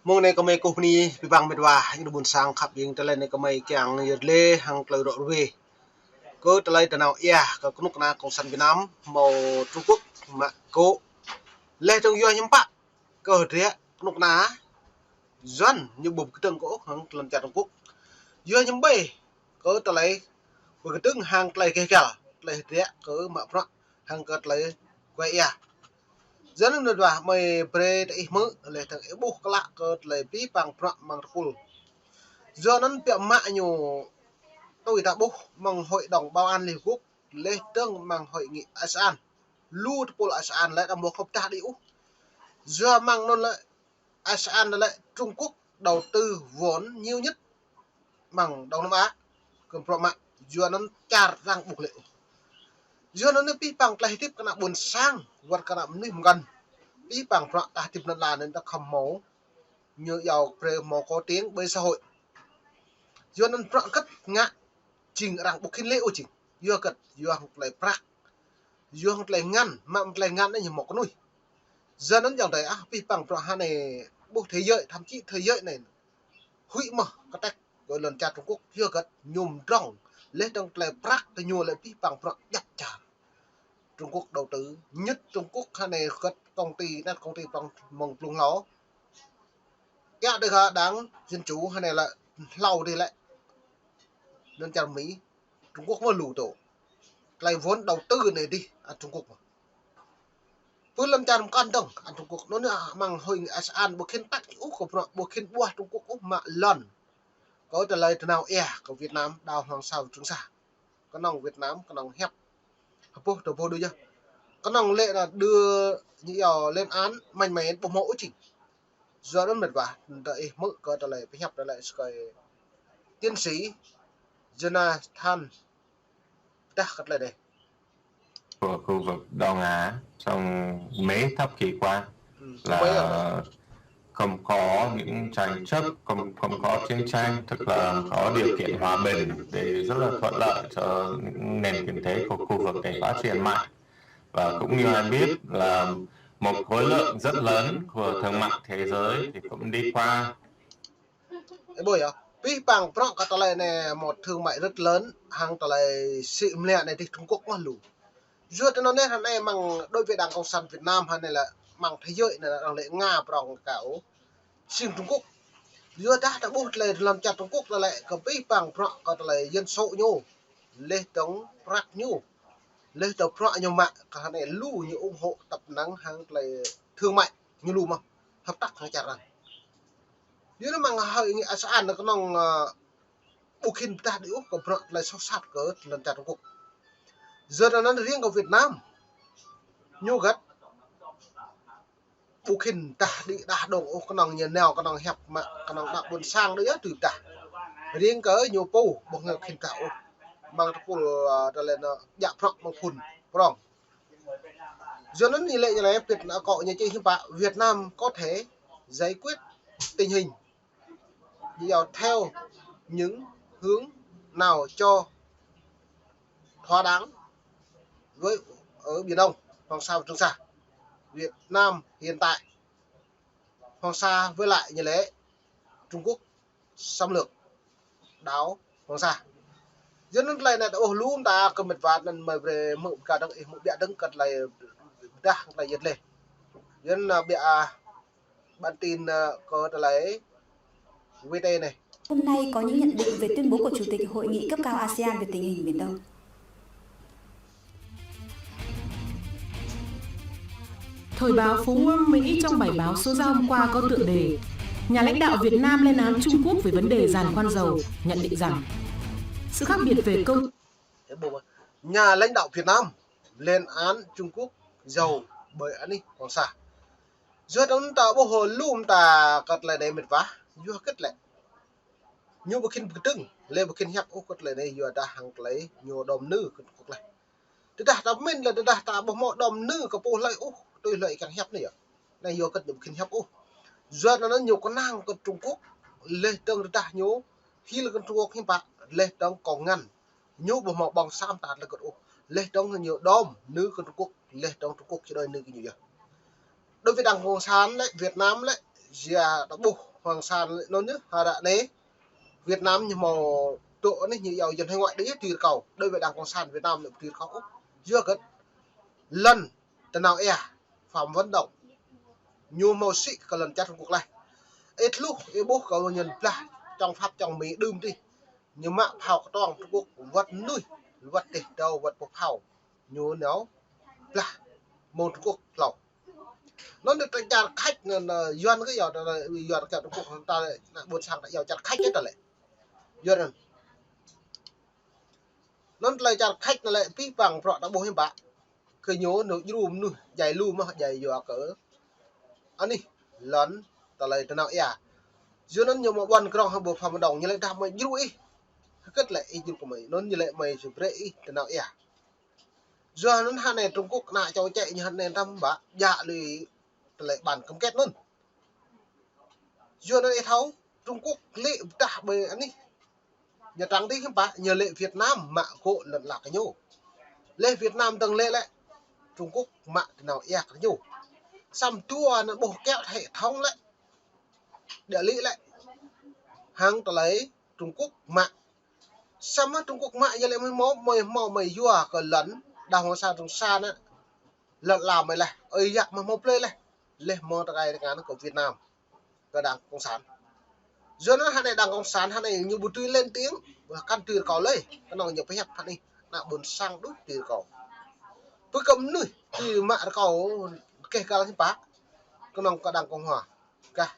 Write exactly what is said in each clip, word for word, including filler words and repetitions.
Mông anai kơmơi kơkuh bơni abih bang met wa, ƀing ƀôn sang khăp ƀing, tơlơi anai kơmơi kiăng yơh lĕ hăng tơlơi rŏ ruai kơ tơlơi tơnao ia kơ kơnuk kơna Cộng sản Việt Nam hmâo Trung Quốc mă kơ. Lĕ tơng yua hiư̆m pă kơ hơdră kơnuk kơna Yuan ñu ƀu pơkơdơ̆ng kơ ôh hăng lŏn čar Trung Quốc. Yua hiư̆m ƀơi kơ tơlơi pơkơdơ̆ng hăng tơlơi gêh gal, tơlơi hơdră kơ mă bruă hăng kơ tơlơi kuai ia. Yua anŭn met wa, mơi brơi tơ ih hmư̆, lĕ tơng ih ƀuh klă kơ tơlơi abih bang bruă mơ̆ng tơpul. Yua anŭn biă mă ñu tui ta ƀuh mơ̆ng Hội đồng Bảo an Liên Hợp Quốc, lĕ tơng mơ̆ng Hội nghị ASEAN. Lu tơpul ASEAN lĕ đăm ƀuh khŏp tah đĭ ôh. Yua mơ̆ng anŭn lĕ ASEAN lĕ Trung Quốc đầu tư vốn nhiều nhất mơ̆ng Đông Nam Á, kơ bruă mă, yua anŭn čar arăng ƀu klĕ ôh. Yua anŭn anai abih bang tơlơi hơdip kơ ană ƀôn sang, wơ̆t kơ ană mơnuih mơ̆ng găn. Abih bang bruă ta hơdip anŭn lĕ anŭn ta khŏm hmâo ñu iâu brơi hmâo có tiếng ƀơi xã hội. Yua anŭn bruă hơget ngă jing arăng ƀu khĭn lĕ ôh jing. Yua hơget, yua hăng tơlơi prăk. Yua hăng tơlơi ngăn, mă tơlơi ngăn anai ñu hmâo kơnuih. Yua anŭn ayŏng adơi ah, abih bang bruă hơnai ƀuh thế giới, thậm chí thế giới anai huĭ mơ̆ kơtĕk kơ lŏn čar Trung Quốc, yua hơget ñu mdrŏng, lĕ tơng tơlơi prăk tơ ñu lĕ abih bang bruă djăp čar. Trung Quốc đầu tư, nhất Trung Quốc hơnai hơget công ty, net công ty prong mơ̆ng blung hlâo. Ia đơi kơ đảng Dân Chủ hơnai lĕ hlâo đih lĕ lŏn čar Mi, Trung Quốc mơ̆ lu tơ. Tơlơi vốn đầu tư anai đih, a, Trung Quốc mơ̆. Pơ lŏn čar mơkăn dơ̆ng, a, Trung Quốc. Anŭn anai, a, mơ̆ng Hội nghị ASEAN ƀu khĭn tăk ôh kơ bruă, ƀu khĭn ƀuah Trung Quốc ôh mă lŏn kơ tơlơi tơnao ia kơ Việt Nam, đảo Hoàng Sa và Trường Sa. Kơnơ̆ng Việt Nam, kơnơ̆ng hiăp. Hơpŭh tơ ƀuh đôč yơh. Kơnơ̆ng lĕ anŭn đơ ñu iâu lên án, mă mă ƀu hmâo ôh jing. Yua anŭn met wa, tơ ih hmư̆ kơ tơlơi pơhiăp tơlơi sơkơi tiến sĩ Jonathan pơdah kơ tơlơi anai. Của khu vực Đông Á trong mấy thập kỷ qua, ừ, là không có những tranh chấp, không, không có chiến tranh, tức là có điều kiện hòa bình. Đây rất là thuận lợi cho những nền kinh tế của khu vực để phát triển mạnh. Và cũng như ai biết là một khối lượng rất lớn của thương mại thế giới thì cũng đi qua. Ơ ƀuh yơh, abih bang bruă kơ tơlơi anai một thương mại rất lớn, hăng tơlơi sĭ mlĕ anai đih Trung Quốc mơ̆ lu. Yua tơ anŭn anai hơnai mơ̆ng đối với Đảng Cộng sản Việt Nam hơnai lĕ mơ̆ng thế giới anai lĕ arăng lĕ ngă prong kơ jing Trung Quốc. Yua dah ta ƀuh tơlơi lŏn čar Trung Quốc lĕ kơ abih bang bruă kơ tơlơi dân số ñu, lĕ tơng prăk ñu, lĕ tơng bruă ñu mă, kơ hơnai lu ñu ủng hộ tơpă năng hăng tơlơi thương mại ñu lu mơ̆, hợp tác hăng čar arăng. Yua anŭn mơ̆ng Hội nghị ASEAN anai kơnơ̆ng, a, ƀu khĭn pơdah đĭ ôh kơ bruă tơlơi soh sat kơ lŏn čar Trung Quốc. Yua anŭn riêng kơ Việt Nam ñu hơget ƀu khĭn pơdah đĭ đah dơ̆ng ôh, kơnơ̆ng ñu nao, kơnơ̆ng hiăp mă, kơnơ̆ng đah ƀôn sang đôč yơh tui pơdah. Riêng kơ ñu pô ƀu ngă khĭn pơdah ôh. Mơ̆ng tơpul, a, tơlơi anŭn djă prăk mơ̆ng phun prong. Yua anŭn ñu lĕ, ñu lĕ Việt, a, kơ ñu čih hiư̆m pă Việt Nam có thể giải quyết tình hình, ñu iâu theo những hướng nào cho thỏa đáng với ở Biển Đông, Hoàng Sa và Trường Sa. Việt Nam hiện tại Hoàng Sa với lại ñu lĕ Trung Quốc xâm lược đảo Hoàng Sa. Yua anŭn tơlơi anai ta ƀuh lu mơta kơ met wa anŭn mơi brơi hmư̆ pơkă dơ̆ng, ih hmư̆ biă dơ̆ng kơ tơlơi pơdah tơlơi yơh lĕ. Yua anŭn, a, biă, a, bản tin, a, kơ tơlơi V T anai. Hôm nay có những nhận định về tuyên bố của Chủ tịch Hội nghị cấp cao ASEAN về tình hình Biển Đông. Thời báo Phố Wall Mỹ trong bài báo số ra hôm qua có tựa đề: Nhà lãnh đạo Việt Nam lên án Trung Quốc về vấn đề giàn khoan dầu, nhận định rằng sự khác biệt về công Nhà lãnh đạo Việt Nam lên án Trung Quốc dầu bởi anih Hoàng Sa. Yua anŭn ta ƀuh lu mơta kơ tơlơi anai met wa, yua hơget lĕ ñu ƀu khĭn pơkơdơ̆ng, lĕ ƀu khĭn hiăp ôh kơ tơlơi anai, yua dah hăng tơlơi ñu đom nư kơ Trung Quốc lĕ. Tơdah ta min lĕ, tơdah ta ƀuh hmâo đom nư kơ pô hlơi ôh, tui hlơi kiăng hiăp anai yơh. Anai yua hơget ñu ƀu khĭn hiăp ôh. Yua anŭn ñu kơnang kơ Trung Quốc, lĕ tơng tơdah ñu hil kơ Trung Quốc hiư̆m pă, lĕ tơng kơ ngăn. Ñu ƀu hmâo ƀơ̆ng sa mơta tơlơi hơget ôh. Lĕ tơng ñu đom nư kơ Trung Quốc, lĕ tơng Trung Quốc či đuaĭ nư kơ ñu yơh. Đối với Đảng Cộng sản lĕ, Việt Nam lĕ, yua ta ƀuh Hoàng Sa anŭn yơh, hơră anai Việt Nam ñu hmâo tŭ anai ñu iâu dân hải ngoại đĭ tui rơkâo. Đối với Đảng Cộng sản Việt Nam ñu tui rơkâo. Yua kơ lŏn tơnao ia Phạm Văn Đồng ñu hmâo sĭ kơ lŏn čar Trung Quốc laih. Ih tluh, ih ƀuh kơ ñu blah čŏng Pháp čŏng Mi đưm adih. Ñu mă phao kơtuang Trung Quốc wơ̆t mơnuih, wơ̆t dêh dâo, wơ̆t boh phao. Ñu nao blah mơ̆ng Trung Quốc hlâo. Anŭn tơlơi čar Khač anŭn, anŭn Yuan kơ yua, Yuan kơ Trung Quốc ta ană ƀôn sang ta iâu čar Khač tơlơi. Yuan anŭn. Anŭn tơlơi čar Khač anŭn lĕ abih bang bruă ta ƀuh hiư̆m pă. Kơ ñu nao djru mơnuih, djai lu mơ̆, djai yua kơ anih lŏn tơlơi tơnao ia. Yua anŭn ñu mă ƀuăn krong hăng ƀu Phạm Văn Đồng, ñu lĕ dah mă djru ih. Hơget lĕ ih djru kơ mơi. Anŭn ñu lĕ mơi či brơi ih tơnao ia. Yua anŭn hơnai Trung Quốc ană čô čĕ ñu hơnai tăm ƀă djă lui tơlơi ƀan kơmkĕt anŭn. Yua anŭn ih thâo Trung Quốc lĕ pơdah ƀơi anih. Ñu trăng adih hiư̆m pă, ñu lĕ Việt Nam mă gŏ lŏn ala kơ ñu. Lĕ Việt Nam dơ̆ng lĕ lĕ Trung Quốc mă tơnao ia kơ ñu. Samơ̆ dua anŭn ƀuh kiăo hệ thống lĕ, địa lý lĕ hăng tơlơi Trung Quốc mă. Samơ̆ Trung Quốc mă ñu lĕ mơi hmâo, mơi hmâo, mơi yua kơ lŏn đảo Hoàng Sa Trường Sa anŭn. Lŏn ala mơi laih, ơi yă mơi hmâo plơi laih. Laih mơ̆ng tơkai tơngan kơ Việt Nam, kơ Đảng Cộng sản. Yua anŭn hơnai Đảng Cộng sản hơnai ñu ƀu tui lên tiếng, ƀu kăn tui rơkâo lơi. Kơnơ̆ng ñu pơhiăp hơnai ană ƀôn sang đôč tui rơkâo. Pơkŏm mơnuih tui mă rơkâo keh kal hiư̆m pă. Kơnơ̆ng kơ Đảng Cộng hòa, kah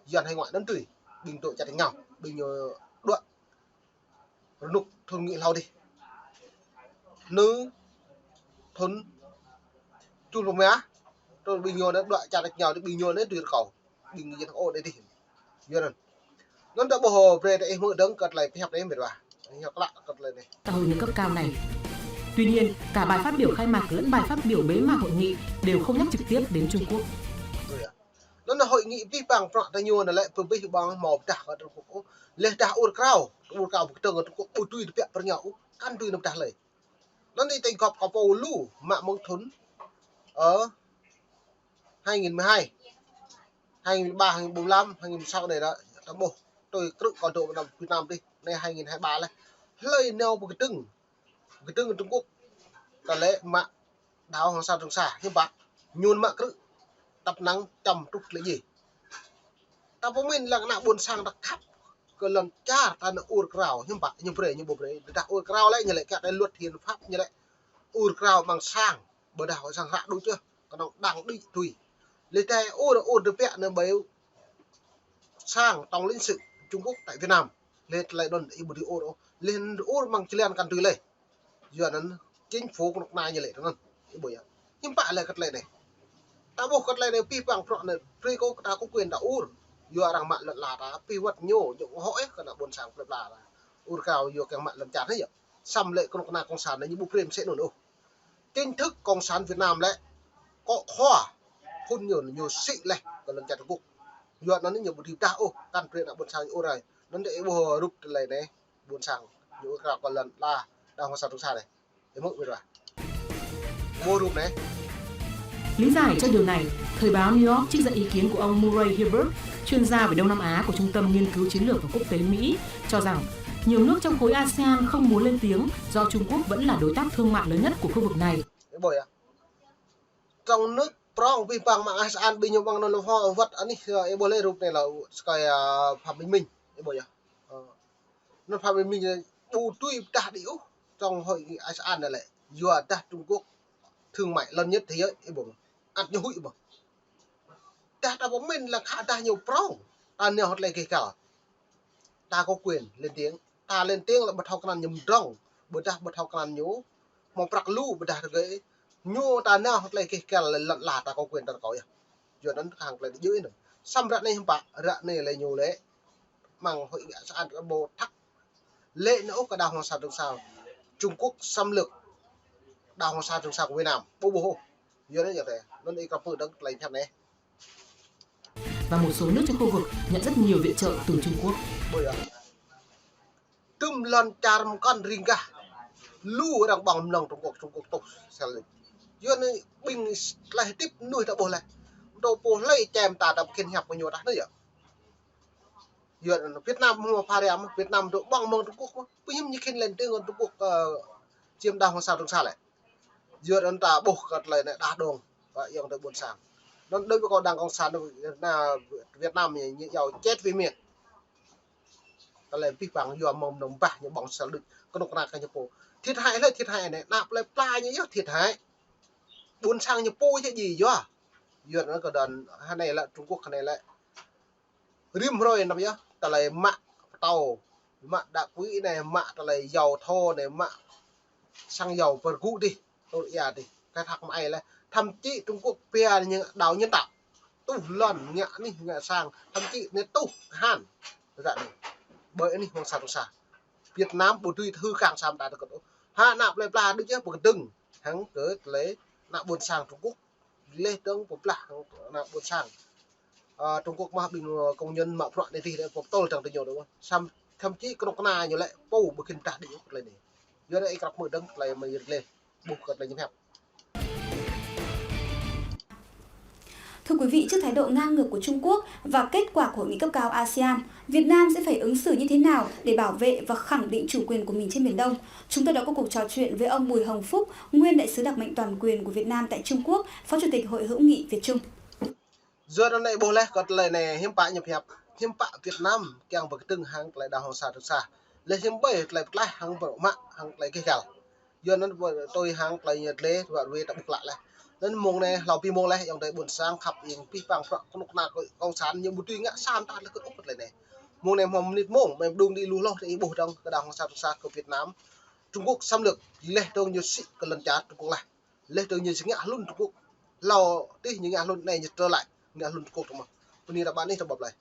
dân hải ngoại anŭn tui, ƀing tŭ čăt ngao, ƀing ñu đuaĭ rơnŭk thŭn ngĭ hlâo adih. Nư thŭn tŭ lơma, tơl ƀing ñu anŭn đuaĭ čar ñu, ƀing ñu anŭn tui rơkâo, ƀing ñu anŭn ôh đơi adih. Yua anŭn. Anŭn ta ƀuh brơi ta ih hmư̆ dơ̆ng kơ tơlơi pơhiăp anai mĕt wa. Ñu klă kơ tơlơi anai. Tại hội nghị cấp cao này. Tuy nhiên, cả bài phát biểu khai mạc lẫn bài phát biểu bế mạc hội nghị đều không nhắc trực tiếp đến Trung Quốc. Anŭn hội nghị abih bang bruă ta ñu anŭn lĕ pơbih ƀơ̆ng hmâo pơdah kơ Trung Quốc ôh. Laih dah ur krao, ur krao pơkơdơ̆ng kơ Trung Quốc ƀu tui tơbiă pơ ñu ôh, kăn tui anŭn pơdah lơi. Anŭn ih tơña gŏp kơ pô lu mă mơ̆ng thŭn, ơ, hai nghìn mười hai, hai nghìn mười ba, hai nghìn mười lăm, hai nghìn mười sáu anai dah, ta ƀuh tui krư̆ kơ dŏ Việt Nam adih, anai hai nghìn hai ba laih. Hlơi nao pơkơdơ̆ng, pơkơdơ̆ng Trung Quốc, ta lĕ mă đảo Hoàng Sa Trường Sa, hiư̆m pă, ñu mă krư̆, tăp năng čăm truh tơlơi djai. Ta pơmĭn lăng ană ƀôn sang ta khăp kơ lŏn čar ta anŭn ur krao, hiư̆m pă, ñu brơi, ñu ƀu brơi, dah ur krao lĕ ñu lĕ kiăo tơlơi luật hiến pháp ñu lĕ ur krao amăng sang, ƀôdah sang hră đôč yơh, kơnơ̆ng đang đĭ tui. Laih tơlơi ur, ur tơbiă anŭn ƀơi sang tổng lãnh sự Trung Quốc tại Việt Nam. Laih tơlơi anŭn ih ƀu dưi ur ôh. Laih ur amăng čơlan kăn dưi laih. Yua anŭn chính phủ kơnuk kơna ñu lĕ tui anŭn. Ih ƀuh yơh. Hiư̆m pă lĕ kơ tơlơi anai. Ta ƀuh kơ tơlơi anai abih bang bruă anai, brơi kơ ta có quyền ta ur. Yua arăng mă lŏn ala ta, abih wơ̆t ñu, ñu ủng hộ ih kơ ană ƀôn sang plơi pla ta. Ur krao yua kiăng mă lŏn čar anai yơh. Samơ̆ lĕ kơnuk kơna cộng sản anai ñu ƀu brơi mơsĕ anŭn ôh. Chính thức Cộng sản Việt Nam lĕ, kŏ khua, phŭn ñu, ñu sĭ laih kơ lŏn čar Trung Quốc. Yua anŭn ñu ƀu dưi pơdah ôh, kăn brơi ană ƀôn sang ñu ur rai. Anŭn ih ƀuh rup tơlơi anai, ƀôn sang ñu ur krao kơ lŏn ala đảo Hoàng Sa Trường Sa anai. Ih hmư̆ mĕt wa. Ƀuh rup anai. Lý giải cho điều này, thời báo New York trích dẫn ý kiến của ông Murray Hiebert, chuyên gia về Đông Nam Á của Trung tâm Nghiên cứu Chiến lược và Quốc tế Mỹ, cho rằng nhiều nước trong khối ASEAN không muốn lên tiếng do Trung Quốc vẫn là đối tác thương mại lớn nhất của khu vực này. Ih ƀuh yơh. Trong nước prŏng abih bang mă ASEAN ƀing ñu ƀơ̆ng anŭn lơ̆m hŏ wơ̆t anih, ih ƀuh lĕ rup anai lĕ sơkai, ơ, Phạm Bình Minh, ih ƀuh yơh. Ơ. Anŭn Phạm Bình Minh ƀu tui pơdah đĭ ôh trong hội nghị ASEAN anai lĕ. Yua dah Trung Quốc thương mại lớn nhất thế giới, ih ƀuh. Ăt ñu huĭ ƀơ̆ng. Dah ta pơmĭn lăng khă dah ñu prŏng, ta nao hơget lĕ kơ kal. Ta có quyền lên tiếng. Ta lên tiếng lĕ ƀu thâo kơnăn ñu mơdrŏng, ƀôdah ƀu thâo kơnăn ñu hmâo prăk lu, ƀôdah rơgơi. Ñu ta nao hơget lĕ kơ kal lĕ lŏn ala ta có quyền ta rơkâo yơh. Yua anŭn hăng tơlơi djơ̆ anŭn. Samơ̆ ră anai hiư̆m pă, ră anai lĕ ñu lĕ amăng hội nghị ASEAN ta ƀuh thăk lĕ anŭn ôh kơ đảo Hoàng Sa Trường Sa Trung Quốc xâm lược đảo Hoàng Sa Trường Sa của Việt Nam. Ƀu ƀuh ôh. Yua anŭn yơh tơlơi. Anŭn ih kơ pơđŏng tơlơi pơhiăp anai. Và một số nước trong khu vực nhận rất nhiều viện trợ từ Trung Quốc. Ƀuh yơh. Tơm lŏn čar mơkŏn ring gah. Lu arăng ƀơ̆ng mơnơ̆ng Trung Quốc, Trung Quốc tuh sel. Yua anŭn ƀing tơlơi hơdip mơnuih ta ƀuh laih. Dŏ pô hlơi čem ta, ta pơkĭn hiăp kơ ñu tah anŭn yơh. Yua anŭn Việt Nam mơ̆ pha răm, Việt Nam tŭ ƀơ̆ng mơ̆ng Trung Quốc mơ̆. Pơhiam ñu khĭn lên tiếng Trung Quốc, ơ, chiếm đảo Hoàng Sa Trường Sa lĕ. Yua anŭn ta ƀuh kơ tơlơi anai đah dong, ƀă yŏng tơ ƀôn sang. Anŭn đối với cộng đảng cộng sản, na, Việt Nam ñu, ñu yua chết vì miền. Tơlơi pih pang yua mơ̆ng nơm bah ñu ƀơ̆ng sel đuč, kơnuk kơna kơ ñu pô. Thiệt hại lĕ, thiệt hại anai, ană plơi pla ñu yơh thiệt hại. Ƀôn sang ñu pô yơh djai yua. Yua anŭn kơ đon, hơnai lĕ Trung Quốc hơnai lĕ. Rĭm hrơi năm yơh, tơlơi mă pơtâo, mă đá quỹ anai, mă tơlơi dầu thô anai, mă xăng dầu pơrgŭ dih, tơl ia dih, khai thác mă ai lĕ. Thậm chí Trung Quốc pia ñu đảo nhân tạo, tuh lŏn ngă anih ngă sang, thậm chí ñu tuh kơhan. Ră anai, ƀơi anih Hoàng Sa Trường Sa. Việt Nam ƀu dưi hư kang sam ta tơkơt ôh. Hă ană plơi pla đuč yơh pơkơdơ̆ng hăng kơ tơlơi ană ƀôn sang Trung Quốc. Leh dơ̆ng pơblah hăng ană ƀôn sang. Ơ, Trung Quốc mơ̆ ƀing, ơ, công nhân mă bruă anai dih lĕ pơtôl dơ̆ng tơ ñu đôč. Sam, thậm chí kơnuk kơna ñu lĕ pô ƀu khĭn tah đĭ ôh kơ tơlơi anai. Yua anŭn ih krăp hmư̆ dơ̆ng tơlơi mơ̆ yơh leh. Ƀuh kơ tơlơi ñu pơhiăp. Thưa quý vị, trước thái độ ngang ngược của Trung Quốc và kết quả của hội nghị cấp cao asean, Việt Nam sẽ phải ứng xử như thế nào để bảo vệ và khẳng định chủ quyền của mình trên Biển Đông? Chúng tôi đã có cuộc trò chuyện với ông Bùi Hồng Phúc, nguyên đại sứ đặc mệnh toàn quyền của Việt Nam tại Trung Quốc, Phó Chủ tịch Hội hữu nghị Việt Trung. Yua anŭn anai ƀuh leh kơ tơlơi anai hiư̆m pă ñu pơhiăp, hiư̆m pă Việt Nam kiăng pơkơdơ̆ng hăng tơlơi đảo Hoàng Sa Trường Sa. Leh hiư̆m ƀơi tơlơi pơklaih hăng pơmă hăng tơlơi keh gal. Yua anŭn tui hăng tơlơi ñu leh, wă ruai ta ƀuh klă leh. Anŭn mơ̆ng anai hlâo pi mơ̆ng leh, yŏng tơ ƀôn sang khăp ing pih pang prăk kơnuk kơna cộng sản ñu ƀu dưi ngă sam ta lĕ kơ ôh kơ tơlơi anai. Mơ̆ng anai mơ̆ mơnit mơ̆ng, mơ̆ đung đĭ lu hloh tơ ih ƀuh dơ̆ng kơ đảo Hoàng Sa Trường Sa kơ Việt Nam. Trung Quốc xâm lược, leh dơ̆ng ñu sĭ kơ lŏn čar Trung Quốc leh. Leh dơ̆ng ñu sĭ ngă hlŭn Trung Quốc. Hlâo tih ñu ngă hlŭn anai ñu tơlơi, ngă hlŭn Trung Quốc tơ mơ̆. Bơni ră ƀă anih tơ ƀăp leh.